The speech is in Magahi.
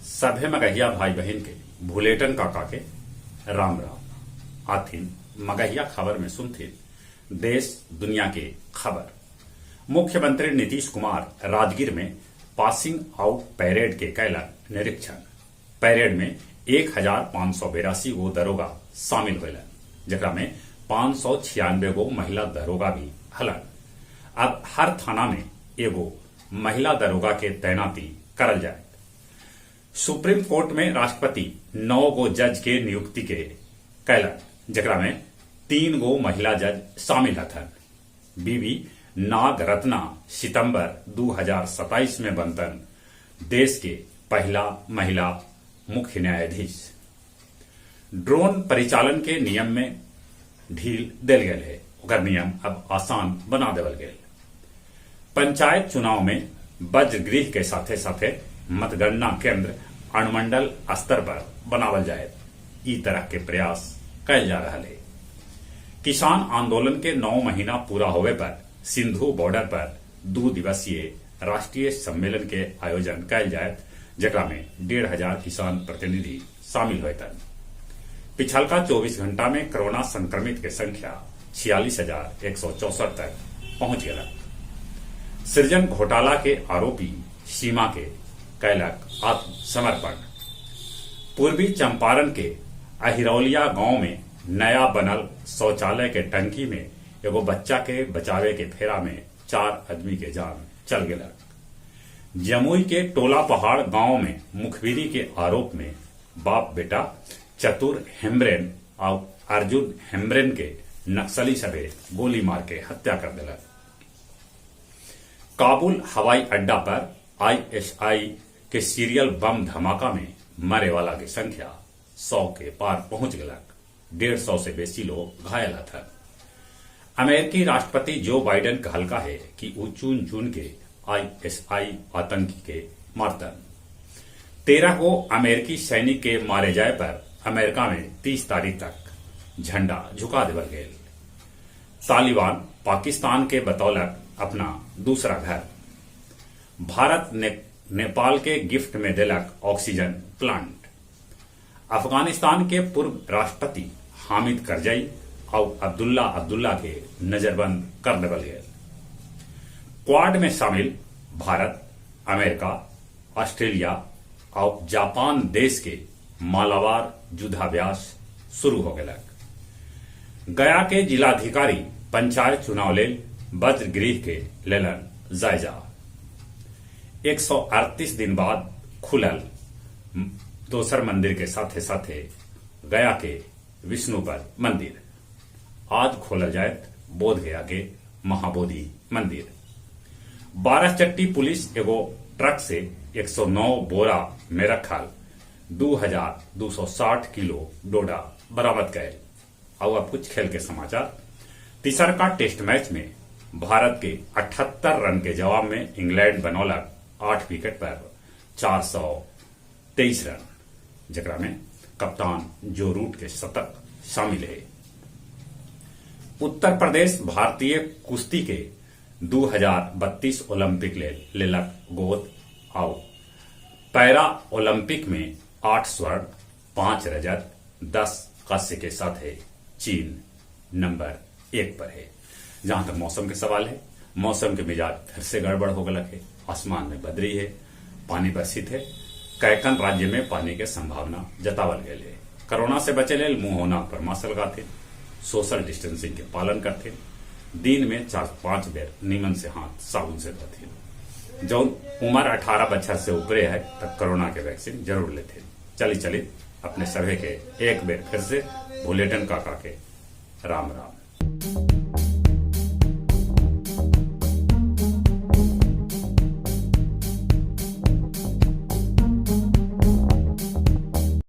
सभे मगहिया भाई बहिन के भुलेटन काका के राम राम। आथिन मगहिया खबर में सुनथिन देश दुनिया के खबर। मुख्यमंत्री नीतीश कुमार राजगीर में पासिंग आउट परेड के कैलन निरीक्षण। परेड में 1582 गो दरोगा शामिल होलन, जेकरा में 596 गो महिला दरोगा भी हलन। अब हर थाना में एगो महिला दरोगा के तैनाती करल जाए। सुप्रीम कोर्ट में राष्ट्रपति 9 गो जज के नियुक्ति के कैलन, जेकरा में 3 गो महिला जज शामिल हथन। बीवी नाग रत्ना सितंबर 2027 में बनतन देश के पहला महिला मुख्य न्यायाधीश। ड्रोन परिचालन के नियम में ढील देल गेल है, ओकर नियम अब आसान बना देवल गेल। पंचायत चुनाव में वज्रगृह के साथे साथे मतगणना केंद्र अनुमंडल स्तर पर बनावल जाए, ई तरह के प्रयास कैल जा रहा है। किसान आंदोलन के 9 महीना पूरा होवे पर सिंधु बॉर्डर पर 2 दिवसीय राष्ट्रीय सम्मेलन के आयोजन कैल जाए, जेकरा में 1500 किसान प्रतिनिधि शामिल होतन। पिछलका 24 घंटा में कोरोना संक्रमित के संख्या 46,164 तक पहुंच गया। सृजन घोटाला के आरोपी सीमा के कैलक आत्मसमर्पण। पूर्वी चंपारण के अहिरौलिया गांव में नया बनल शौचालय के टंकी में एगो बच्चा के बचावे के फेरा में 4 आदमी के जान चल गया। जमुई के टोला पहाड़ गांव में मुखबिरी के आरोप में बाप बेटा चतुर हेम्ब्रेन और अर्जुन हेम्ब्रेन के नक्सली सभे गोली मार के हत्या कर दिलक। काबुल हवाई अड्डा पर आईएसआई के सीरियल बम धमाका में मरे वाला के संख्या 100 के पार पहुंच गलक। 150 से बेसी लोग घायल हथन। अमेरिकी राष्ट्रपति जो बाइडेन कहलका है कि वो चुन चुन के आईएसआई आतंकी के मारतन। 13 गो अमेरिकी सैनिक के मारे जाए पर अमेरिका में 30 तारीख तक झंडा झुका देवल गेल। तालिबान पाकिस्तान के बतौलत अपना दूसरा घर। भारत नेपाल के गिफ्ट में दिलक ऑक्सीजन प्लांट। अफगानिस्तान के पूर्व राष्ट्रपति हामिद करजई और अब्दुल्ला अब्दुल्ला के नजरबंद कर देवल गेल। क्वाड में शामिल भारत, अमेरिका, ऑस्ट्रेलिया और जापान देश के मालाबार युद्धाभ्यास शुरू हो गया। गया के जिलाधिकारी पंचायत चुनाव लेल वज्रगृह के लेलन जायजा। 138 दिन बाद खुलल दोसर मंदिर के साथे साथे गया के विष्णुपद मंदिर। आज खोलल जाए बोध गया के महाबोधि मंदिर। बाराचट्टी पुलिस एगो ट्रक से 109 बोरा में रखल 2260 किलो डोडा बरामद कैल। और अब कुछ खेल के समाचार। तीसरका टेस्ट मैच में भारत के 78 रन के जवाब में इंग्लैंड बनौलक 8 विकेट पर 423 रन, जकरा में कप्तान जो रूट के शतक शामिल है। उत्तर प्रदेश भारतीय कुश्ती के 2032 ओलंपिक लेलक गोद। आओ पैरा ओलंपिक में 8 स्वर्ण, 5 रजत, 10 कांस्य के साथ है चीन नंबर 1 पर है। जहां तक मौसम के सवाल है, मौसम के मिजाज फिर से गड़बड़ हो गलक है। आसमान में बदरी है, पानी बरसित है। कैकन राज्य में पानी के संभावना जतावल गए है। कोरोना से बचे लेल मुंह होना पर मास्क लगाते, सोशल डिस्टेंसिंग के पालन करते, दिन में 4-5 बेर नीमन से हाथ साबुन से धोते। जो उम्र 18 बछर से ऊपरे है तब कोरोना के वैक्सीन जरूर लेते। चली चली अपने सभी के एक बेर फिर से भुलेटन काका के राम राम।